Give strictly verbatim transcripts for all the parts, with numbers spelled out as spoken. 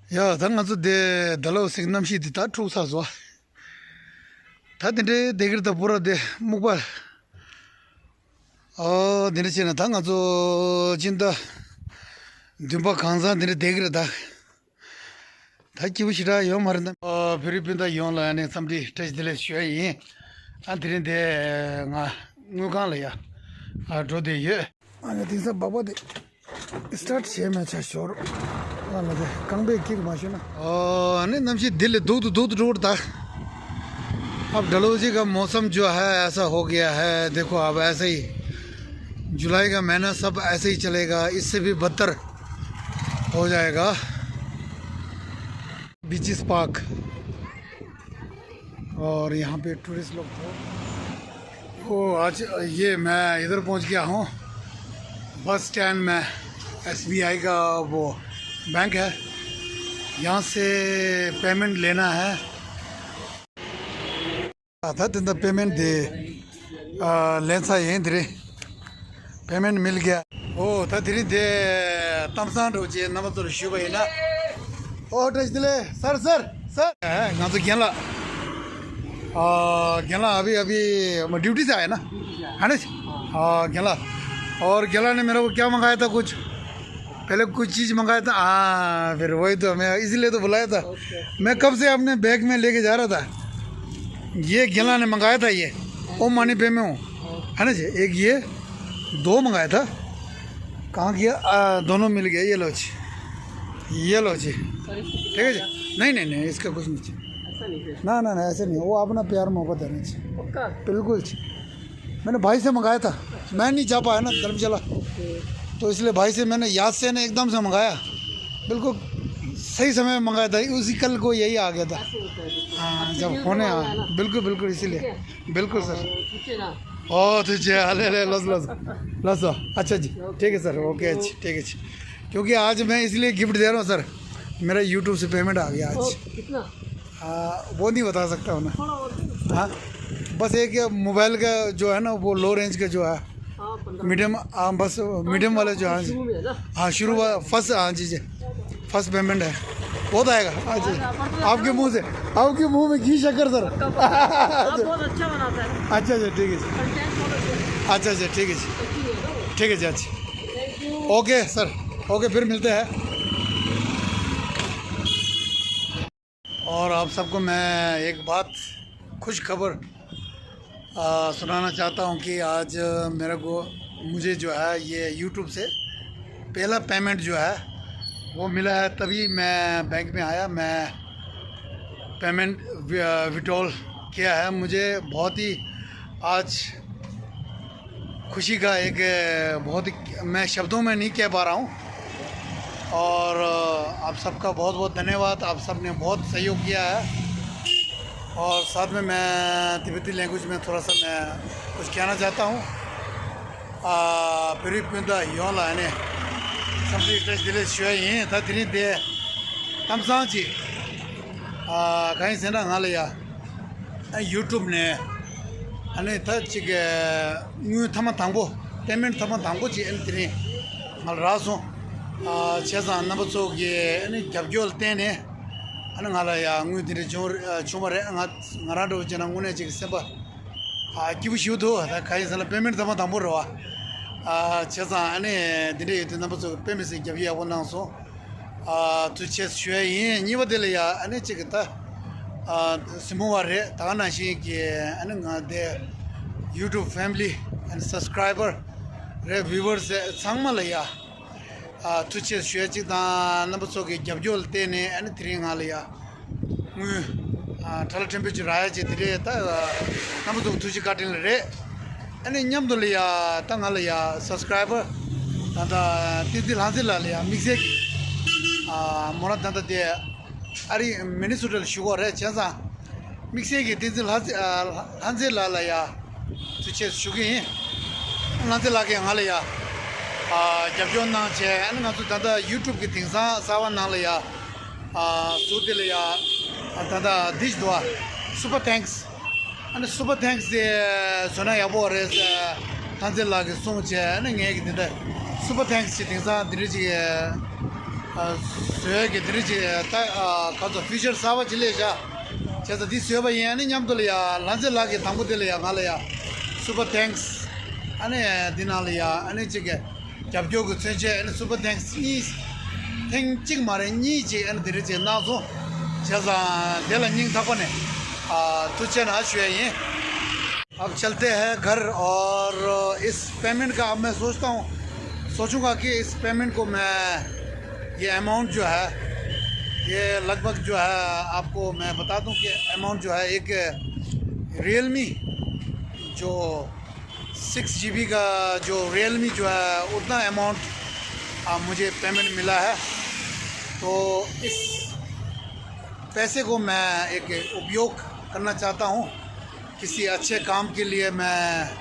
ཡ་ད་ང་ཚོ་དེ་ཌལ་ཧོ་སི་གི་གནམ་གཤིས་དེ་ད་འཁྲུག་ཚར་སོང་། ད་དེ་འདྲའི་བསྡད་ཀྱི་རེད། ད་པུ་ར་དེ་སྨུག་པ། ཨོ་དེ་འདྲ་བྱས་ན་ད་ང་ཚོ་སྤྱི་ཟླ་བདུན་པ་གང་ཚང་དེ་འདྲ་བསྡད་ཀྱི་རེད་ད། ད་སྐྱིད་པོ་ཞེ་དྲག་ཡོད་མ་རེད་ད། ཨོ་བོད་རིགས་སྤུན་ཟླ་ཡོངས་ལ་ཨ་ནི་འཚམས་འདྲི་བཀྲ་ཤིས་བདེ་ལེགས་ཞུ་ཡ་ཡིན། ཨ་དེ་རིང་དེ་ང་དངུལ་ཁང་ལ་ཡ་ཨ་འགྲོ་བསྡད་ཡོད། ཨ་ནི་དེང་སང་སྦག་སྦག་དེ་སི་ཊར་ཊི་བྱས་མེད་ཆ་ཞོར། ང་ལ་དེ་རྐང་པས་འཁྱེར་མ་ཤོར་ན། ཨོ་ཨ་ནི་གནམ་གཤིས་འདི་ལས་སྡུག་ཏུ་སྡུག་ཏུ་འགྲོ་གི་རེད་ད། अब डलहौजी का मौसम जो है ऐसा हो गया है, देखो अब ऐसा ही जुलाई का महीना सब ऐसे ही चलेगा, इससे भी बदतर हो जाएगा। बीचेस पार्क और यहाँ पे टूरिस्ट लोग थे। ओ आज ये मैं इधर पहुँच गया हूँ बस स्टैंड में। एसबीआई का वो बैंक है, यहाँ से पेमेंट लेना है। ད་དེ་འདྲ་པེ་མེན་ཊི་དེ་ཨ་ལེན་ཚར་ཡིན། དེ་རིང་པེ་མེན་ཊི་མིལ་གྱི། ཨོ་ད་དེ་རིང་དེ་གཏམ་བཟང་འདྲ་བོ་ཅིག་རྣམ་པ་ཚོར་ཞུས་པ་ཡིན་ན། ཨོ་བཀྲ་ཤིས་བདེ་ལེགས་སར་སར་སར། ཨ་ང་ཚོ་རྒན་ལགས། ཨ་རྒན་ལགས་अभी अभी ड्यूटी से आए ना? है ना? हाँ, गेला। और गेला ने मेरे को क्या मंगाया था कुछ? पहले कुछ चीज मंगाया था, हाँ, फिर वही तो मैं इसीलिए तो बुलाया था। मैं कब से अपने बैग में लेके जा रहा था। ये गेला ने मंगाया था, ये ओम मनी पे में हूँ, है ना जी? एक ये दो मंगाया था। कहाँ गया? आ, दोनों मिल गया। ये लो जी, ये लो जी। ठीक है जी। नहीं नहीं नहीं, इसका कुछ नहीं चाहिए। ऐसा नहीं है। ना ना ना, ऐसा नहीं है। वो अपना प्यार मोहब्बत देना चाहिए। पक्का? बिल्कुल जी। मैंने भाई से मंगाया था, मैं नहीं जा पाया ना धर्मशाला, तो इसलिए भाई से मैंने याद से ने एकदम से मंगाया। बिल्कुल सही समय में मंगाया था, उसी कल को यही आ गया था। ऐसे होता है, बिल्कुल। हाँ, अच्छे जब दिल से होने मंगाया आया ना। बिल्कुल बिल्कुल, इसीलिए। ठीक है। बिल्कुल सर। और ठीक है ना? ओ ठीक है, ले ले, लस लस लस। अच्छा जी, ठीक है सर, ओके जी, ठीक है जी। क्योंकि आज मैं इसलिए गिफ्ट दे रहा हूँ सर, मेरा यूट्यूब से पेमेंट आ गया आज। ओ, कितना? हाँ, वो नहीं बता सकता हूँ ना। थोड़ा और दे दो। हाँ, बस एक ये मोबाइल का जो है ना, वो लो रेंज का जो है, हाँ, पंद्रह। मीडियम, हाँ, बस मीडियम वाला जो है। शुरू में है ना? हाँ, शुरू वाला, फर्स्ट, हाँ जी जी, फर्स्ट पेमेंट है। बहुत आएगा। हाँ जी। आपके मुंह से, आपके मुंह में घी शक्कर सर। आप बहुत अच्छा बनाता है। अच्छा अच्छा, ठीक है जी। कंटेंट बहुत अच्छा है। अच्छा अच्छा, ठीक है जी। अच्छी है ना वो। ठीक है जी, अच्छा। Thank you. Okay sir, okay, फिर मिलते हैं। और आप सबको मैं एक बात, खुश खबर, आ, सुनाना चाहता हूँ कि आज मेरे को, मुझे जो है ये यूट्यूब से पहला पेमेंट जो है वो मिला है। तभी मैं बैंक में आया, मैं पेमेंट वि-, विड्रॉल किया है। मुझे बहुत ही आज खुशी का एक, बहुत ही, मैं शब्दों में नहीं कह पा रहा हूँ। और आप सबका बहुत बहुत धन्यवाद, आप सब ने बहुत सहयोग किया है। और साथ में मैं तिब्बती लैंग्वेज में थोड़ा सा मैं कुछ कहना चाहता हूँ। ཨ་བོད་རིགས་སྤུན་ཟླ་ཡོངས་ལ་ཨ་ནི་འཚམས་འདྲི་བཀྲ་ཤིས་བདེ་ལེགས་ཞུ་ཡ་ཡིན། ད་དེ་རིང་དེ་གཏམ་བཟང་ཅིག་ཨ་གང་ཡིན་ཟེར་ན་ང་ལ་ཡ། ཨ་ཡུ་ཊུབ་ནས་ཨ་ནི་ད་ཅིག་དངུལ་ཐེངས་མ་དང་པོ། པེ་མེན་ཊི་ཐེངས་མ་དང་པོ་ཅིག་ཨ་ནི་དེ་རིང་ང་ལ་རག་སོང་། ཨ་བྱས་ཙང་རྣམ་པ་ཚོ་གི་ཨ་ནི་རྒྱབ་སྐྱོར་ལ་བརྟེན་ནས་ཨ་ནི་ང་ལ་ཡ་དངུལ་དེ་འདྲ་བྱུང་བྱུང་བ་རེད། ང་ང་རང་འདྲ་བོ་བྱས་ན་དངོས་གནས་ཅིག་སེམས་པ་ཨ་སྐྱིད་པོ་ཞིག་འདུག་ད་གང་ཡིན་ཟེར་ན་པེ་མེན་ཊི་ཐེངས་མ་དང་པོ་རེད་བ། ཨ་བྱས་ཙང་ཨ་ནི་དེ་འདྲ་ཡོད་དུས་རྣམ་པ་ཚོ་གི་དཔེ་མི་སྲིད་རྒྱབ་སྐྱོར་ཡག་པོ་གནང་སོང་། ཨ་ཐུགས་རྗེ་ཆེ་ཞུ་ཡ་ཡིན། གཉིས་པ་དེ་ལ་ཡ་ཨ་ནི་གཅིག་གི་ད་ཨ་སྲིན་མོ་བ་རེད། ད་ག་ནང་བཞིན་གྱི་ཨ་ནི་ང་དེ་ཡུ་ཊུབ་ཕེ་མི་ལི་ཨ་ནི་སབ་སི་ཀ་རའི་བར་རེད། བིའུ་ཝར་སི་ཚང་མ་ལ་ཡ་ཨ་ཐུགས་རྗེ་ཆེ་ཞུ་ཡ་གཅིག་དང་། རྣམ་པ་ཚོ་གི་རྒྱབ་སྐྱོར་ལ་བརྟེན་ནས་ཨ་ནི་དེ་རིང་ང་ལ་ཡ་དངུལ་ཨ་ཁྲ་ལ་ཕྲན་བུ་ཅིག་རག་ཡ་ཅིག་དེ་རེད། ད་རྣམ་པ་ཚོ་གི་ཐུགས་རྗེ་བཀའ་དྲིན་ལ་རེད། ཨ་ནི་མཉམ་དུ་ལ་ཡ་ད་ང་ལ་ཡ་སབ་སི་ཀ་རའི་བར་ད་ལྟ་བསྟན་འཛིན་ལྷ་མཛེས་ལགས་ལ་ཡ་དམིགས་བསལ་གྱི་ཨ་མོ་རང་ད་ལྟ་དེ་ཨ་རི་མི་ནི་སོ་ཊ་ལ་བཞུགས་ཡོད་རེད། བྱས་ཙང་དམིགས་བསལ་གྱི་བསྟན་འཛིན་ལྷ་མཛེས་ཨ་ལྷ་མཛེས་ལགས་ལ་ཡ་ཐུགས་རྗེ་ཆེ་ཞུ་གི་ཡིན། ལྷ་མཛེས་ལགས་ཀྱིས་ང་ལ་ཡ་ཨ་རྒྱབ་སྐྱོར་གནང་བྱས། ཨ་ནི་ང་ཚོ་ད་ལྟ་ཡུ་ཊུབ་ཀྱི་དེང་སང་གསར་པ་ནང་ལ་ཡ་ཨ་ཟུར་དེ་ལ་ཡ་ཨ་ད་ལྟ་འདི་ཞིག་འདུག་ཨ། སུ་པར་ཐེངས། ཨ་ནི་སུ་པར་ཐེངས་དེ་བཟོས་ན་ཡག་པོ་རེད་ཟེར་ལྷ་མཛེས་ལགས་ཀྱིས་གསུངས་བྱས། ཨ་ནི་ངས་ཀྱི་འདི་འདྲ་སུ་པར་ཐེངས་ཅིག་དེང་སང་འདི་འདྲ་ཅིག་ བཟོས་ཀྱི་དེ་རིང་ཅིག་ད་ག་ཚོད་ཕི་ཅར་གསར་པ་ཅིག་སླེབས་བཞག་བྱས་ཙང་འདི་བཟོས་པ་ཡིན། ཨ་ནི་མཉམ་དུ་ལ་ཡ་ལྷ་མཛེས་ལགས་ཀྱིས་དང་པོ་དེ་ལ་ཡ་ང་ལ་ཡ་སུ་པར་ཐེངས། ཨ་ནི་འདི་ནང་ལ་ཡ་ཨ་ནི་ཅིག་གི་རྒྱབ་སྐྱོར་གྱི་མཚོན་ཆེད། ཨ་ནི་སུ་པར་ཐེངས་གཉིས། ཐེངས་གཅིག་མ་རེད། གཉིས་ཅིག་ཨ་ནི་དེ་རིང་ཅིག་གནང་སོང་། བྱས་ཙང་དེ་ལ་སྙིང་ཐག་པ་ནས་ཨ་ཐུགས་རྗེ་གནང་ཞུ་ཡ་ཡིན། अब चलते हैं घर। और इस पेमेंट का अब मैं सोचता हूँ, सोचूंगा कि इस पेमेंट को मैं, ये अमाउंट जो है, ये लगभग जो है, आपको मैं बता दूं कि अमाउंट जो है, एक रियलमी जो सिक्स जीबी का जो रियलमी जो है, उतना अमाउंट मुझे पेमेंट मिला है। तो इस पैसे को मैं एक उपयोग करना चाहता हूँ, किसी अच्छे काम के लिए मैं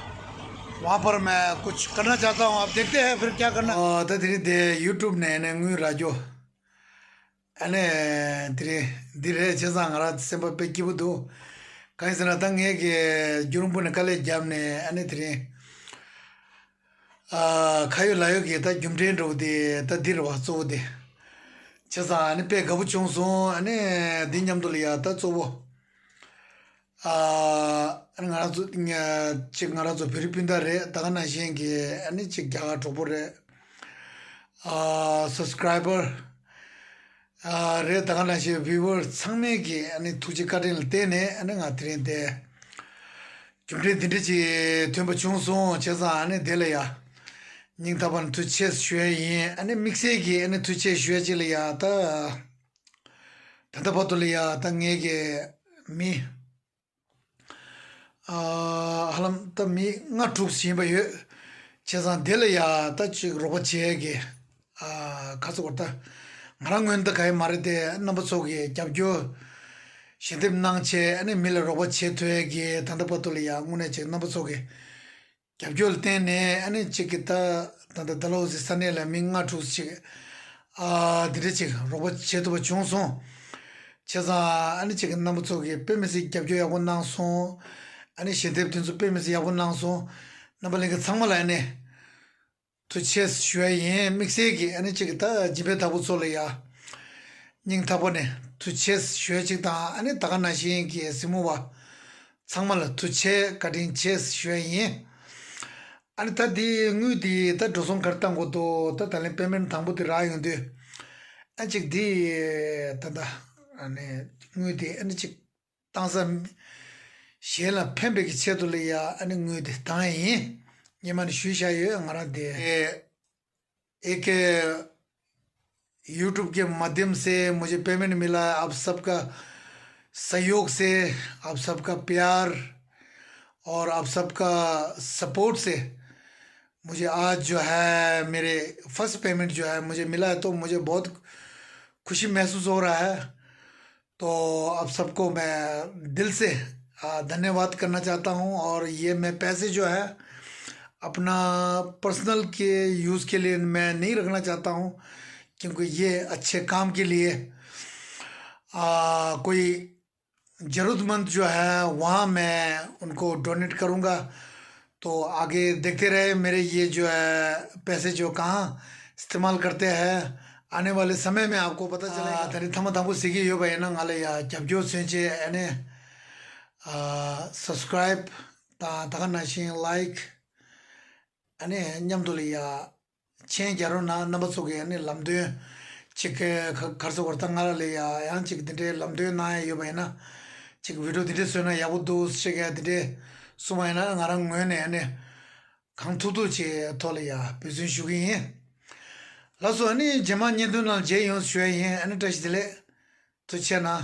वहाँ पर मैं कुछ करना चाहता हूँ। अब देखते हैं फिर क्या करना। ཨ་ད་དེ་རིང་དེ་ཡུ་ཊུབ་ནས་ནས་དངུལ་རག་རྒྱུ། ཨ་ནི་དེ་རིང་འདི་རེད། བྱས་ཙང་ང་རང་སེམས་པ་དཔེ་སྐྱིད་པོ་འདུག་གང་ཡིན་ཟེར་ན་ད་ངས་ཀྱི་རྒྱུ་རིང་པོ་ནས་དཀའ་ལས་བརྒྱབ་ནས་ཨ་ནི་དེ་རིང་ཨ་ཁ་ཡོད་ལག་ཡོད་ཀྱི་ད་རྒྱུ་འབྲས་འདྲ་བོ་དེ་ད་འདི་རེད་བ། གཙོ་བོ་དེ། བྱས་ཙང་ཨ་ནི་དཔེ་དགའ་པོ་བྱུང་སོང་། ཨ་ནི་འདི་མཉམ་དུ་ལ་ཡ་ད་གཙོ་བོ། ཨ་ང་རང་ཚོ་ཅིག་ང་རང་ཚོ་བོད་རིགས་སྤུན་ཟླ་རེད། ད་ག་ནང་བཞིན་གྱི་ཨ་ནི་ཅིག་རྒྱ་གར་གྲོགས་པོ་རེད། ཨ་སབ་སི་ཀ་རའི་བར་ཨ་རེད། ད་ག་ནང་བཞིན་བིའུ་ཝར་ཚང་མས་ཀྱི་ཨ་ནི་ཐུགས་རྗེ་བཀའ་དྲིན་ལ་བརྟེན་ནས་ཨ་ནི་ང་དེ་རིང་དེ་རྒྱུ་འབྲས་འདི་འདྲ་ཅིག་ཐོན་པ་བྱུང་སོང་། བྱས་ཙང་ཨ་ནི་དེ་ལ་ཡ་སྙིང་ཐག་པ་ནས་ཐུགས་རྗེ་ཆེ་ཞུ་ཡ་ཡིན། ཨ་ནི་དམིགས་བསལ་གྱི་ཨ་ནི་ཐུགས་རྗེ་ཆེ་ཞུ་ཡ་ཅིག་ལ་ཡ་ད། ད་ལྟ་བར་དུ་ལ་ཡ་ད་ངས་ཀྱི་མི་ཨ་ཧ་ལམ་ད་མི་ལྔ་དྲུག་ཟིན་པ་ཡོད། བྱས་ཙང་དེ་ལ་ཡ་ད་ཅིག་རོགས་པ་བྱེད་ཀྱི་ཨ་ཁ་ཚ་གོ་ད་ང་རང་ངོས་ནས་ད་ག་ཡེ་མ་རེད་དེ། རྣམ་པ་ཚོ་གི་རྒྱབ་སྐྱོར་ཞལ་འདེབས་གནང་བྱས་ཨ་ནི་མི་ལ་རོགས་པ་བྱེད་ཐུབ་ཡ་གི་ད་ལྟ་བར་དུ་ལ་ཡ་དངོས་གནས་ཅིག་རྣམ་པ་ཚོ་གི་རྒྱབ་སྐྱོར་ལ་བརྟེན་ནས་ཨ་ནི་གཅིག་གི་ད་ད་ད་ད་ལོ་ཟི་ས་གནས་ལ་མི་ལྔ་དྲུག་ཅིག་ཨ་དེ་འདྲ་ཅིག་རོགས་པ་བྱེད་ཐུབ་པ་བྱུང་སོང་། བྱས་ཙང་ཨ་ནི་གཅིག་གི་རྣམ་པ་ཚོ་གི་དཔེ་མི་སྲིད་རྒྱབ་སྐྱོར་ཡག་པོ་གནང་སོང་། ཨ་ནི་ཞལ་འདེབས་དེ་ཚོ་དཔེ་མི་སྲིད་ཡག་པོ་གནང་སོང་། རྣམ་པ་ལྷན་རྒྱས་ཚང་མ་ལ་ཨ་ནི་ཐུགས་རྗེ་ཆེ་ཞུ་ཡ་ཡིན། དམིགས་བསལ་གྱི་ཨ་ནི་གཅིག་གི་ད་སྦྱིན་པའི་བདག་པོ་ཚོ་ལ་ཡ་སྙིང་ཐག་པ་ནས་ཐུགས་རྗེ་ཆེ་ཞུ་ཡ་གཅིག་དང་། ཨ་ནི་ད་ག་ནང་བཞིན་གྱི་གཟིགས་མོ་བ་ཚང་མ་ལ་ཐུགས་རྗེ་བཀའ་དྲིན་ཆེ་ཞུ་ཡ་ཡིན། ཨ་ནི་ད་འདི་དངུལ་འདི་ད་འགྲོ་སོང་ག་རེ་བཏང་དགོས་འདུག་ད་ད་ལན་པེ་མེན་ཊི་དང་པོ་འདི་རག་ཡོང་དུས་ཨ་ཅིག་འདི་ད་ད་ཨ་ནི་དངུལ་འདི་ཨ་ནི་ཅིག་བཏང་ས་གཞན་ལ་ཕན་པའི་གི་ཆེད་དུ་ལ་ཡ་ཨ་ནི་དངུལ་འདི་བཏང་ཡ་ཡིན། སྔོན་མ་ནས་ཞུས་བཞག་ཡོད། ང་རང་འདི་ཨེ་ཀེ YouTube के माध्यम से मुझे पेमेंट मिला है। आप सबका सहयोग से, आप सबका प्यार और आप सबका सपोर्ट से मुझे आज जो है मेरे फर्स्ट पेमेंट जो है मुझे मिला है, तो मुझे बहुत खुशी महसूस हो रहा है। तो आप सबको मैं दिल से आ, धन्यवाद करना चाहता हूँ। और ये मैं पैसे जो है अपना पर्सनल के यूज़ के लिए मैं नहीं रखना चाहता हूँ, क्योंकि ये अच्छे काम के लिए आ, कोई ज़रूरतमंद जो है वहाँ मैं उनको डोनेट करूँगा। तो आगे देखते रहे मेरे ये जो है पैसे जो कहाँ इस्तेमाल करते हैं, आने वाले समय में आपको पता चलेगा। ད་རེས་ཐ་མ་དང་པོ་ཟེར་གྱི་ཡོད་པ་ཡིན་ན་ང་ལ་ཡ་རྒྱབ་སྐྱོར་མཚོན་ཆེད་ཨ་ནི་ཨ་སབ་སི་ཀ་རའིབ་དང་ད་ག་ནང་བཞིན་ལའིཀ་ཨ་ནི་མཉམ་དུ་ལ་ཡ་མཆན་རྒྱག་རོགས་གནང་། རྣམ་པ་ཚོ་གི་ཨ་ནི་ལམ་སྟོན་ཅིག་ག་ག་རེ་ཟེར་དགོས་རེད། ད་ང་ལ་ལ་ཡ་ཡང་ཅིག་འདི་འདྲའི་ལམ་སྟོན་གནང་ཡ་ཡོད་པ་ཡིན་ན་ཅིག་བི་ཌི་ཡོ་འདི་འདྲ་བཟོས་ན་ཡག་པོ་འདུག་ཅིག་ཡ་འདི་འདྲའི་གསུངས་པ་ཡིན་ན་ང་རང་ངོས་ནས་ཨ་ནི་གང་ཐུབ་ཐུབ་ཅིག་ཐོག་ལ་ཡ་འབད་བརྩོན་ཞུ་གི་ཡིན། ལགས་སོ། ཨ་ནི་རྗེས་མ་བརྙན་ཐུང་ནང་མཇལ་ཡོང་ཞུ་ཡ་ཡིན། ཨ་ནི་བཀྲ་ཤིས་བདེ་ལེགས། ཐུགས་རྗེ་གནང་།